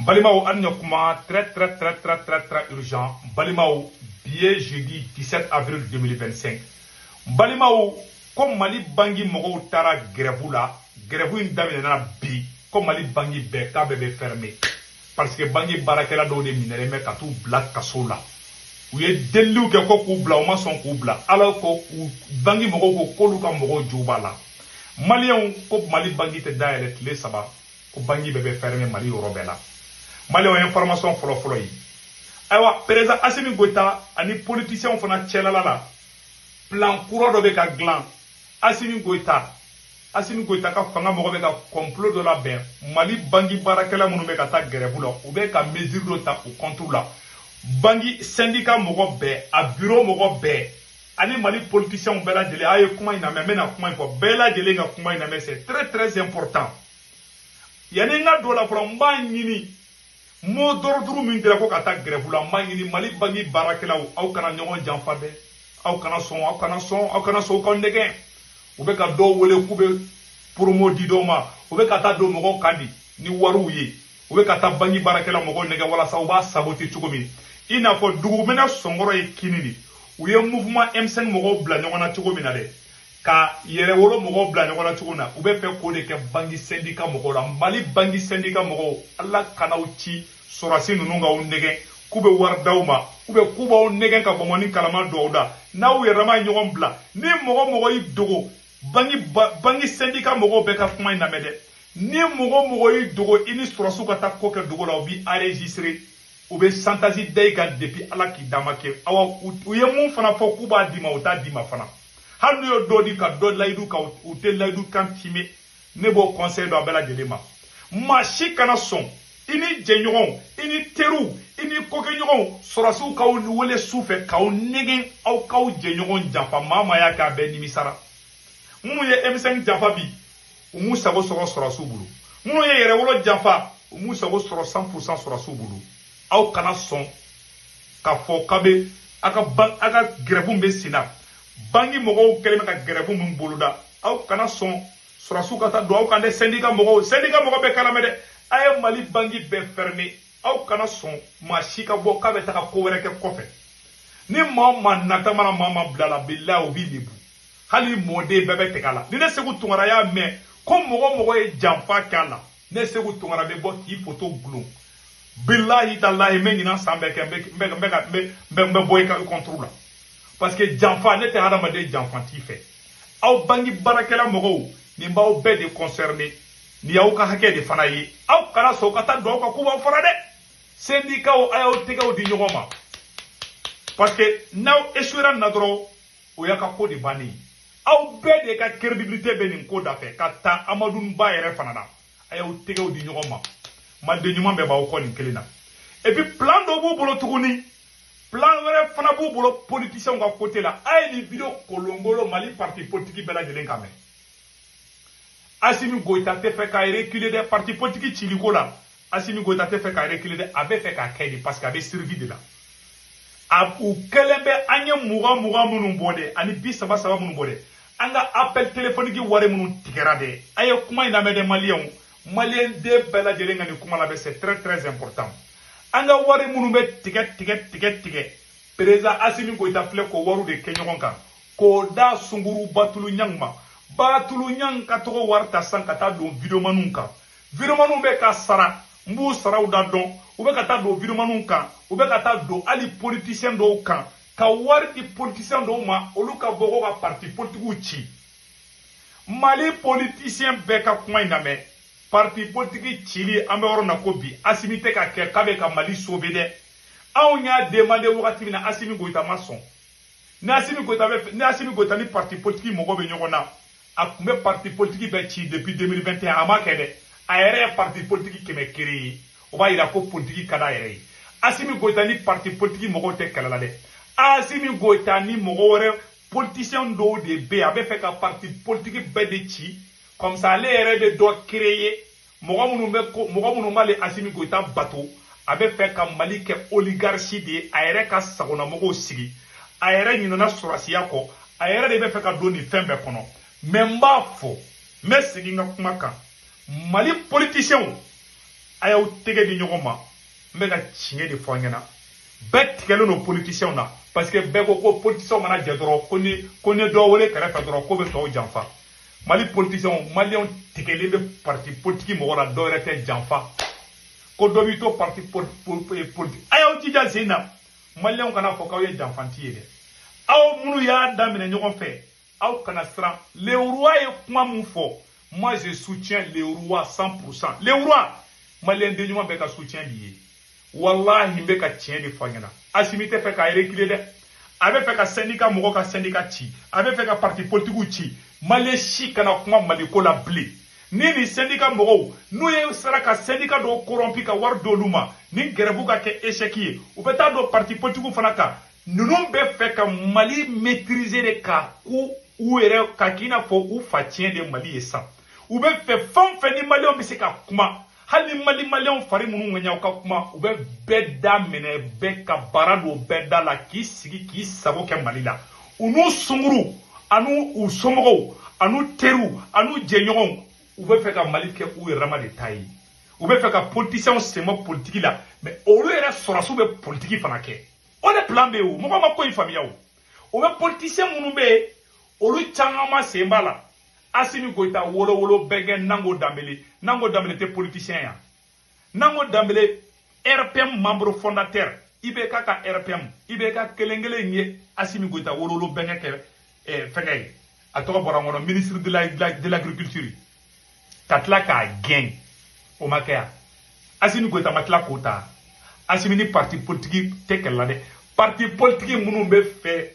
Balimaw, an ɲɛ kuma très très très très très très urgent. Balimaw, bi ye jeudi 17 avril 2025. Balimaw, ko Mali bangi mɔgɔw taara grève la. Grève in daminɛna bi, ko Mali bangi bɛɛ, k'a bɛɛ bɛ fermé, parce que bangi baarakɛla dɔw de minɛlen bɛ ka t'u bila kaso la. U ye deliliw kɛ ko k'u bila, u ma sɔn k'u bila. Ala ko u bangi mɔgɔw ko k'olu ka mɔgɔw jo b'a la. Maliyɛnw, ko Mali bangi tɛ dayɛlɛ tile 3, ko bangi bɛɛ bɛ fermé Mali yɔrɔ bɛɛ la. Maliyɛnw, information fɔlɔ-fɔlɔ ye, ayiwa, président Assimi Goïta ani politiciens fana cɛlala la, plan kura dɔ bɛ ka dilan. Assimi Goïta ka fanga mɔgɔ bɛ ka complot dɔ labɛn. Mali bangi baarakɛla minnu bɛ ka taa grève la, u bɛ ka mesure dɔ ta u contre la. Bangi syndicat mɔgɔ bɛɛ, a bureau mɔgɔ bɛɛ ani Mali politiciens bɛɛ lajɛlen, a ye kuma in lamɛn. N bɛna kuma in fɔ, bɛɛ lajɛlen ka kuma in lamɛn, c'est très très important. Yanni n ka don la fɔlɔ, n b'a ɲini, mot d'ordre min dira ko ka taa grève la, n b'a ɲini Mali bangi baarakɛlaw, aw kana ɲɔgɔn janfa dɛ. Aw kana sɔn, aw kana sɔn, aw kana sɔn u ka nɛgɛn. U bɛ ka dɔw wele k'u bɛ promo di dɔw ma, u bɛ ka taa don mɔgɔw kan di ni wariw ye. U bɛ ka taa bangi baarakɛla mɔgɔw nɛgɛ walasa u b'a saboter cogo min, i n'a fɔ dugumɛnɛ sɔnkɔrɔ ye kini de. U ye mouvement M5 mɔgɔw bila ɲɔgɔn na cogo min na dɛ, ka yɛrɛwolo mɔgɔw bila ɲɔgɔn na cogo min na, u bɛ fɛ k'o de kɛ bangi syndicat mɔgɔw la. Mali bangi syndicat mɔgɔw, Ala kan'aw ci sɔrɔsi ninnu k'aw nɛgɛn k'u bɛ wari d'aw ma, ou bien k'u b'aw nɛgɛn ka bɔnbɔnni kalama don aw da. N'aw yɛrɛ ma ɲɔgɔn bila, ni mɔgɔ mɔgɔ y'i dogo bangi, bangi syndicat mɔgɔw bɛɛ ka kuma in lamɛn dɛ. Ni mɔgɔ mɔgɔ y'i dogo, i ni sɔrɔsiw ka taa ko kɛ dogo la, u b'i enregistrer, u bɛ chantage da i kan depuis Ala k'i dama kɛ. Awa, u ye mun fana fɔ k'u b'a d'i ma, u t'a d'i ma fana. Hali n'u ye dɔ di ka dɔ layidu kan, u tɛ layidu kan timɛ. Ne b'o conseil dɔ a bɛɛ lajɛlen ma: maa si kana sɔn, i ni jɛɲɔgɔnw, i ni teriw, i ni kokɛɲɔgɔnw, sɔrɔsiw k'aw wele su fɛ k'aw nɛgɛn, aw k'aw jɛɲɔgɔn janfa. Maa maa y'a kɛ, a bɛɛ nimisara. Minnu ye M5 janfa bi, u m'u sago sɔrɔ sɔrɔsiw bolo. Minnu ye yɛrɛwolo janfa, u m'u sago sɔrɔ 100% sɔrɔsiw bolo. Aw kana sɔn k'a fɔ k'a bɛ a ka ban a ka grève bɛ sen na. Bangi mɔgɔw kɛlen bɛ ka grève min boloda, aw kana sɔn sɔrɔsiw ka taa don aw kan dɛ. Syndicat mɔgɔw, syndicat mɔgɔ bɛɛ kalamɛ dɛ. A ye Mali bangi bɛɛ fermer. Aw kana sɔn maa si ka bɔ k'a bɛ taga ko wɛrɛ kɛ kɔfɛ. Ni maa o maa nata mana maa maa bila la, bilahi, o b'i lebu. Hali mɔden bɛɛ bɛ tigɛ a la. Ni ne Segu Tunkara y'a mɛn ko mɔgɔ mɔgɔ ye janfa kɛ a la, ne Segu Tunkara bɛ bɔ k'i foto gulon. Bilahi talahi, n bɛ ɲinan san bɛɛ kɛ, n bɛ ka n bɛ bɔ i ka contre la, parce que janfa, ne tɛ hadamaden janfanti fɛ. Aw bangi baarakɛla mɔgɔw, nin b'aw bɛɛ de concerné, nin y'aw ka hakɛ de fana ye. Aw kana sɔn ka taa don aw kan k'u b'aw fara dɛ. Syndicats, a y'aw tɛgɛw di ɲɔgɔn ma, parce que n'aw échouera nin na dɔrɔn, o y'a ka ko de bannen ye. Aw bɛɛ de ka crédibilité bɛ nin ko da fɛ ka taa Amadu Ba yɛrɛ fana na. A y'aw tɛgɛw di ɲɔgɔn ma, maliden ɲuman bɛɛ b'aw kɔ nin kelen na. Et puis plan dɔ b'u bolo tuguni, plan wɛrɛ fana b'u bolo politiciens ka côté la. A ye nin vidéo kolongolo Mali parti politique bɛɛ lajɛlen kan mɛn. Assimi Goïta tɛ fɛ ka reculer dɛ, parti politique ciliko la. Assimi Goïta tɛ fɛ ka reculer dɛ, a bɛ fɛ k'a kɛ de, parce que a bɛ survie de la. A u kɛlen bɛ an ye 20 20 minnu bɔ dɛ, ani 30 30 minnu bɔ dɛ, an ka appel téléphonique wari minnu tigɛra dɛ. A ye kuma in lamɛn dɛ, maliyɛnw, maliyɛn den bɛɛ lajɛlen ka nin kuma lamɛn, c'est très très important. An ka wari minnu bɛ tigɛ tigɛ tigɛ tigɛ, président Assimi Goïta filɛ k'o wariw de kɛ ɲɔgɔn kan k'o da Sunguru Batulu Ɲang ma. Batulu Ɲang ka tɔgɔ wari ta sisan ka taa don videomaniw kan. Videomaniw bɛ ka sara, n b'u saraw da dɔn. U bɛ ka taa don videomaniw kan, u bɛ ka taa don hali politicien dɔw kan, ka wari di politicien dɔw ma, olu ka bɔ ko ka parti politikiw ci. Mali politicien bɛɛ ka kuma in lamɛn. Parti politique cili, an bɛ yɔrɔ min na ko bi, Assimi tɛ ka kɛ k'a bɛ ka Mali sauver dɛ. Anw y'a demandé wagati min na, Assimi Goïta ma sɔn. Ni Assimi Goïta ni parti politique mɔgɔ bɛ ɲɔgɔn na, a tun bɛ parti politique bɛɛ ci depuis 2021. A ma kɛ dɛ. A yɛrɛ ye parti politique 100 créé, o b'a yira ko politique ka d'a yɛrɛ ye. Assimi Goïta ni parti politique mɔgɔw tɛ kɛlɛ la dɛ. Assimi Goïta ni mɔgɔ wɛrɛ, politicien dɔw de bɛ yen, a bɛ fɛ ka parti politique bɛɛ de ci, comme ça ale yɛrɛ bɛ dɔ créer, mɔgɔ minnu bɛ ko, mɔgɔ minnu b'ale Assimi Goïta bato. A bɛ fɛ ka Mali kɛ oligarchie de ye, a yɛrɛ ka sagonamɔgɔw sigi. A yɛrɛ ɲinɛna sɔrɔsiya kɔ, a yɛrɛ de bɛ fɛ ka don nin fɛn bɛɛ kɔnɔ. Mais n b'a fɔ, n bɛ segin n ka kuma kan: Mali politiciens, A y'aw tɛgɛ di ɲɔgɔn ma. N bɛ ka tiɲɛ de fɔ an ɲɛna. Bɛɛ tigɛlen don politiciens na parce que bɛɛ ko ko politiciens mana jɛ dɔrɔn, ko ni dɔ wele kɛrɛfɛ dɔrɔn, ko bɛ tɔw janfa. Mali politiciens, Maliyɛnw tigɛlen bɛ parti politique mɔgɔ la, dɔw yɛrɛ tɛ janfa ko dɔ b'i to parti politique. A y'aw jija sen na, Maliyɛnw kana fɔ k'aw ye janfanti ye dɛ. Aw minnu y'a daminɛ ɲɔgɔn fɛ, aw kana siran. Le roi ye kuma mun fɔ, moi je soutiens le roi 100%. Le roi, Maliyɛn den ɲuman bɛɛ ka soutien b'i ye. Walahi, n bɛ ka tiɲɛ de fɔ a ɲɛna. Asimi tɛ fɛ k'a reculer dɛ. A bɛ fɛ ka syndicat mɔgɔ ka syndicat ci, a bɛ fɛ ka parti politique ci. Maliyɛn si kana kuma Maliko la bilen. Ni nin syndicat mɔgɔw n'u ye sera ka syndicat dɔw corrompu ka wari d'olu ma, ni grève ka kɛ échec ye, u bɛ taa don parti politique fana kan. Ninnu bɛ fɛ ka Mali maîtriser de, ka ku u yɛrɛ ka k'i n'a fɔ u fa tiɲɛ de Mali ye sisan. U bɛ fɛ fɛn o fɛn ni Maliyɛnw bɛ se ka kuma, hali ni Mali Maliyɛnw fari minnu ŋɛɲɛ, u ka kuma, u bɛ bɛɛ da minɛ, bɛɛ ka baara don bɛɛ da la, k'i sigi k'i sago kɛ Mali la. U n'u sunkuru an'u u somɔgɔw an'u teriw an'u jɛɲɔgɔnw, u bɛ fɛ ka Mali kɛ u yɛrɛ ma de ta ye. U bɛ fɛ ka politiciens sen bɔ politiki la, mais olu yɛrɛ sɔrɔsiw bɛ politiki fana kɛ. O de plan bɛ yen. O mɔgɔ ma ko in faamuya. O o bɛ politicien minnu bɛ yen, olu caman sen b'a la. Asimi Goyita wolowolo bɛɛ kɛ Nango Danbele. Nango Danbele tɛ politicien yan. Nango Danbele, RPM membre fondateur, IBK ka RPM, IBK kelen kelen ye Asimi Goyita wolowolo bɛɛ kɛ fɛngɛ ye, a tɔgɔ bɔra n kɔnɔ, ministre de l'agriculture, ka tila k'a gɛn. O ma kɛ yan? Asimi Goyita ma tila k'o ta. Asimi ni parti politique tɛ kɛlɛ la dɛ. Parti politique minnu bɛ fɛ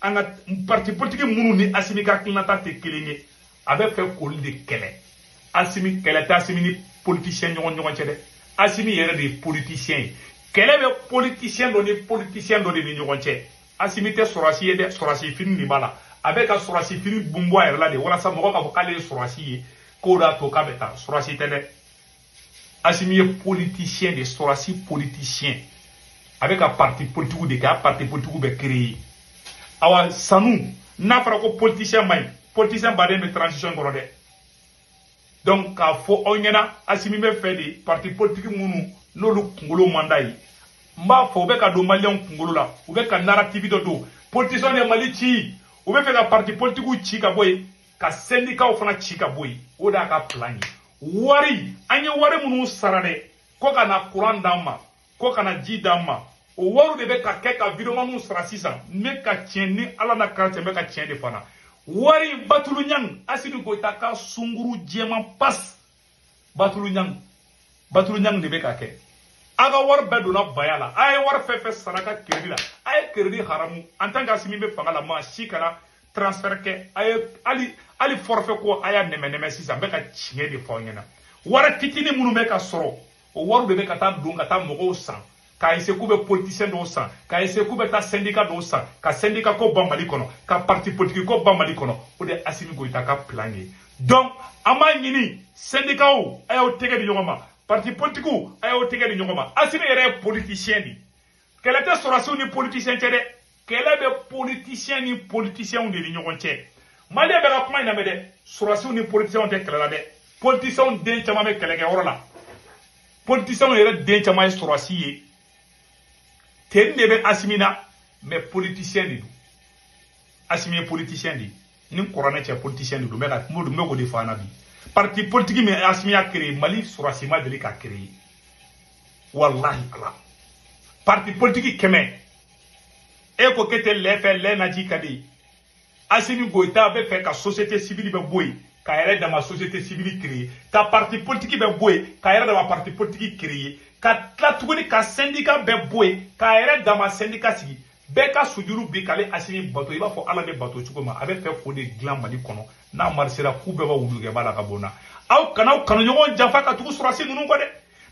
an ka parti politique minnu ni Asimi ka hakilinata tɛ kelen ye, a bɛ fɛ k'olu de kɛlɛ. Asimi, kɛlɛ tɛ Asimi ni politicien ɲɔgɔn cɛ dɛ. Asimi yɛrɛ de ye politicien ye. Kɛlɛ bɛ politicien dɔ ni politicien dɔ de ni ɲɔgɔn cɛ. Asimi tɛ sɔrɔsi ye dɛ. Sɔrɔsi fini de b'a la. A bɛ ka sɔrɔsi fini bun bɔ a yɛrɛ la de walasa mɔgɔ k'a fɔ k'ale ye sɔrɔsi ye, k'o de y'a to k'a bɛ taa. Sɔrɔsi tɛ dɛ. Asimi ye politicien de, sɔrɔsi politicien. A bɛ ka parti politique de kɛ, a parti politique bɛ créer. Awa, sanu n'a fɔra ko politicien man ɲi, politicien baden bɛ transition kɔnɔ dɛ. Donc k'a fɔ aw ɲɛna, Asimi bɛ fɛ de parti politique minnu n'olu kunkolo man d'a ye, n b'a fɔ, u bɛ ka don Maliyɛnw kunkolo la, u bɛ ka narrative dɔ don: politicien de Mali ci. U bɛ fɛ ka parti politique ci ka bɔ yen, ka syndicat fana ci ka bɔ yen. O de y'a ka plan ye. Wari, an ye wari minnu sara dɛ, ko ka na courant d'an ma, ko ka na ji d'an ma, o wariw de bɛ ka kɛ ka vidéomanw sara sisan. N bɛ ka tiɲɛ ni Ala na kan cɛ, n bɛ ka tiɲɛ de fana. Wari Batulu Ɲang, Asimi Goyita ka sunkuru jɛman pas Batulu Ɲang, Batulu Ɲang de bɛ ka kɛ. A ka wari bɛɛ donna baya la. A ye wari fɛn fɛn sara ka crédit la, a ye crédit haramu. En tant que Asimi bɛ fanga la, maa si kana transfert kɛ. A ye hali hali forfait ko, a y'a nɛmɛ nɛmɛ sisan. N bɛ ka tiɲɛ de fɔ aw ɲɛna. Wari fitinin minnu bɛ ka sɔrɔ, o wari de bɛ ka taa don ka taa mɔgɔw san, k'a essayer k'u bɛ politicien dɔw san, k'a essayer k'u bɛ taa syndicat dɔw san, ka syndicat ko ban Mali kɔnɔ, ka parti politique ko ban Mali kɔnɔ. O de ye Asimi Goyita ka plan ye. Donc an b'a ɲini, syndicat, a y'aw tɛgɛ di ɲɔgɔn ma. Parti politique, a y'aw tɛgɛ di ɲɔgɔn ma. Asimi yɛrɛ ye politicien de. Kɛlɛ tɛ sɔrɔsiw ni politicien cɛ dɛ. Kɛlɛ bɛ politicien ni politicienw de ni ɲɔgɔn cɛ. Maliyɛn bɛ ka kuma in lamɛn dɛ. Sɔrɔsiw ni politicienw tɛ kɛlɛ la dɛ. Politicienw den caman bɛ kɛlɛkɛyɔrɔ la. Politicienw yɛrɛ den caman ye sɔrɔsi ye. Ten de bɛ Asimi na, mais politicien de don. Asimi ye politicien de ye. Ni kuranɛ cɛ, politicien de don. N bɛ ka n bɛ k'o de fɔ an na bi. Parti politique min Asimi y'a créé, Mali sɔrɔsi ma deli k'a créé. Walahi Ala, parti politique 100, e ko k'e tɛ lɛ fɛ, lɛ naji ka di. Asimi Goyita bɛ fɛ ka société civile bɛ bɔ yen, k'a yɛrɛ dama société civile créer, ka parti politique bɛ bɔ yen, k'a yɛrɛ dama parti politique créer, ka tila tuguni ka syndicat bɛɛ bɔ yen, k'a yɛrɛ dama syndicat sigi. Bɛɛ ka sujuru bi k'ale Asimi bato i b'a fɔ Ala bɛ bato cogo min. A bɛ fɛ k'o de dilan Mali kɔnɔ. N'a marisera, k'u bɛɛ b'a wulukɛba la ka bɔ n na. Aw kana aw kanu ɲɔgɔn janfa ka tugu sɔrɔsi ninnu kɔ dɛ.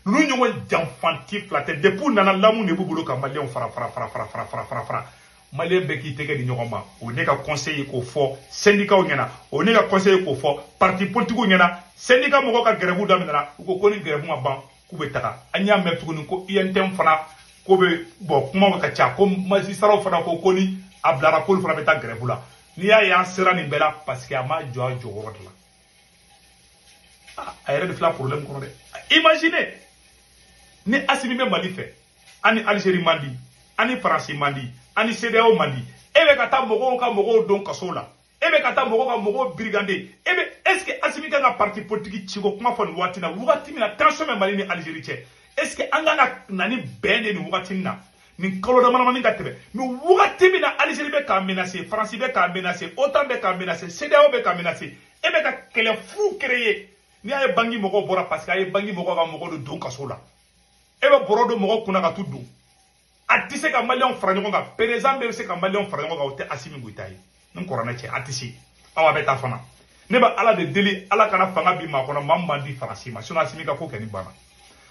Ninnu ɲɔgɔn janfanti fila tɛ. Depuis u nana, lamu de b'u bolo ka Maliyɛnw fara fara fara fara fara fara fara fara. Maliyɛn bɛɛ k'i tɛgɛ di ɲɔgɔn ma. O ne ka conseil ye k'o fɔ syndicats ɲɛna, o ne ka conseil ye k'o fɔ parti politique ɲɛna. Syndicat mɔgɔw ka grève daminɛna. U ko ko ni grève ma ban, k'u bɛ taga. An y'a mɛn tuguni ko UNTM fana ko bɛ bɔn, kuma ka ca, ko magistrats fana ko ko ni a bilara, k'olu fana bɛ taa grève la. N'i y'a ye an sera nin bɛɛ la, parce que a ma jɔ a jɔyɔrɔ de la. A yɛrɛ de filɛ problème kɔnɔ dɛ. Imaginez. Ni Assimi bɛ Mali fɛ, ani Algérie man di, ani Faransi man di, ani CEDEAO man di, e bɛ ka taa mɔgɔw ka mɔgɔw don kaso la, e bɛ ka taa mɔgɔw ka mɔgɔw brigander. E bɛ, est ce que Assimi kan ka parti politique ci ko kuma fɔ nin waati na, wagati min na tension bɛ Mali ni Algérie cɛ? Est ce que an kan ka na ni bɛn de nin wagati na, nin kalo damadamanin ka tɛmɛ? Mais wagati min na Algérie bɛ k'a menacer, Faransi bɛ k'a menacer, OTAN bɛ k'a menacer, CEDEAO bɛ k'a menacer, e bɛ ka kɛlɛ fu créer. N'i y'a ye banque mɔgɔw bɔra, parce que a ye banque mɔgɔw ka mɔgɔw de don kaso la. E bɛ bɔrɔ don mɔgɔw kunna ka t'u don. A tɛ se ka maliyɛnw fara ɲɔgɔn kan. Président bɛɛ bɛ se ka maliyɛnw fara ɲɔgɔn kan, o tɛ Assimi Goïta ye. Ni kɔrɔnɛ cɛ, a tɛ se. Awa, a bɛ taa fana. Ne bɛ Ala de deli, Ala kana fanga bin maa kɔnɔ, maa min man di Faransi ma. Sinon Assimi ka ko kɛ ni banna.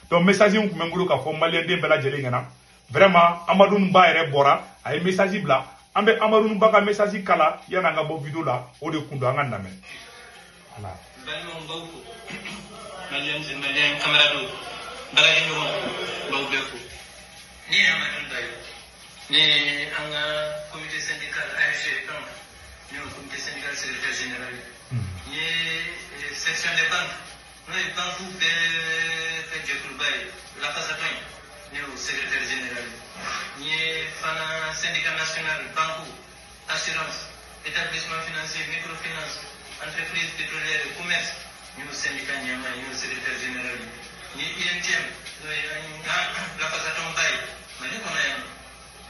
Donc message in tun bɛ n bolo k'a fɔ maliyɛnden bɛɛ lajɛlen ɲɛna. Vraiment, Amadou Ba yɛrɛ bɔra, a ye message bila. An bɛ Amadou Ba ka message kala yanni an ka bɔ vidéo la. O de kun don, an ka lamɛn. Voilà. Balimaw, b'aw fo. Maliyɛn, maliyɛn camarades, baarakɛɲɔgɔnw, b'aw bɛɛ fo. Ne ye Amadu Ba ye. Ne ye an ka comité syndical ASG kan, ne ye comité syndical secrétaire général ye. N ye section des banques, n'o ye banque bɛɛ ka jɛkuluba ye, lafasatɔn ye, ne y'o secrétaire général ye. N ye fana syndicat national banque, assurance, établissement financier, microfinance, entreprise pétrolière et commerce, n y'o syndicat ɲɛmaa ye, n y'o secrétaire général ye. N ye UNTM, n'o ye an ka lafasatɔnba ye Mali kɔnɔ yan,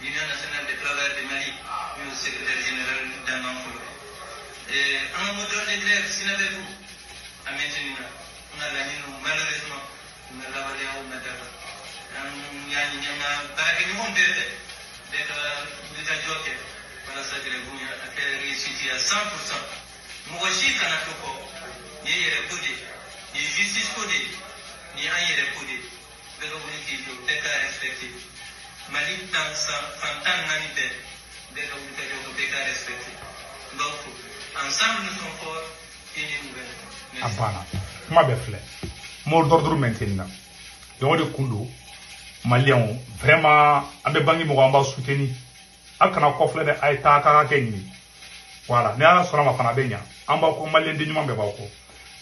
Union nationale des travailleurs de Mali, n y'o secrétaire général dangan fɔlɔ. An ka mot d'ordre de grève SYNABEF a maintenu na. An ka laɲiniw, malheureusement, u ma lawaleya, u ma dafa. An y'a ɲini an ka baarakɛɲɔgɔn bɛɛ fɛ, bɛɛ ka wulikajɔ kɛ walasa grève a kɛ réussite à 100%. Mɔgɔ si kana to kɔ. Nin ye yɛrɛ ko de ye, nin ye justice ko de ye, nin ye an yɛrɛ ko de ye. Bɛɛ ka wuli k'i jɔ, bɛɛ ka respecter. Mali tan san fan 14 bɛɛ, bɛɛ ka wuli ka jɔ ko bɛɛ ka respecter. N b'aw fo. Ensemble nous sommes forts, unis nous gagnons. A banna, kuma bɛɛ filɛ. Mot d'ordre maintenant. Donc o de kun don, maliyɛnw, vraiment, an bɛ banque mɔgɔ, an b'a soutenir. A kana kɔfilɛ dɛ, a ye taa k'a ka kɛ ɲini. Voilà, ni Ala sɔnna ma fana, a bɛ ɲa. An b'aw kɔ, maliyɛn den ɲuman bɛɛ b'aw kɔ.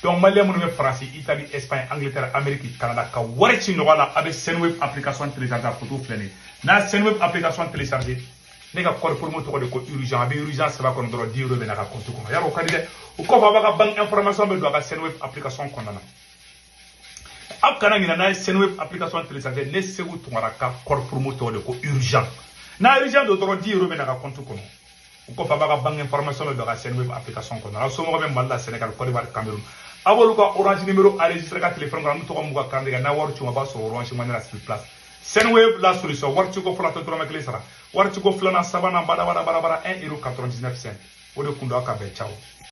Donc maliyɛn minnu bɛ Faransi, Italie, Espagne, Angleterre, Amérique, Canada, ka wari ci nɔgɔya la, a bɛ Sendwave application télécharger. A photo filɛ nin ye. N'a ye Sendwave application télécharger, ne ka code promo tɔgɔ de ko urgent. A bɛ urgent sɛbɛn kɔnɔ dɔrɔn, 10 euros bɛ n'a ka compte kɔnɔ. Yarɔ, o ka di dɛ. O kɔfɛ, a b'a ka banque information bɛ don a ka Sendwave application kɔnɔna na. Aw kana ɲinɛ, n'a ye Sendwave application télécharger, ne Segu Tunkara ka code promo tɔgɔ de ko urgent. N'a ye urgent don dɔrɔn, 10 euros bɛ n'a ka compte kɔnɔ. O kɔfɛ, a b'a ka banque information bɛ don a ka Sendwave application kɔnɔ. Aw somɔgɔw bɛ Mali la, Sénégal, Côte d'Ivoire, Cameroun, aw b'olu ka Orange numéro enregistré ka téléphone kɔnɔ, an bɛ tɔgɔ mun ka kan tigɛ n'a wari ci ma, a b'a sɔrɔ Orange Money la sur place. Sendwave, la solution. Wari ciko fɔlɔ tɛ dɔrɔmɛ kelen sara. Wari ciko filanan, sabanan, badabada badabada, 1 euro 99 cent. O de kun don. Aw ka bɛn, ciao.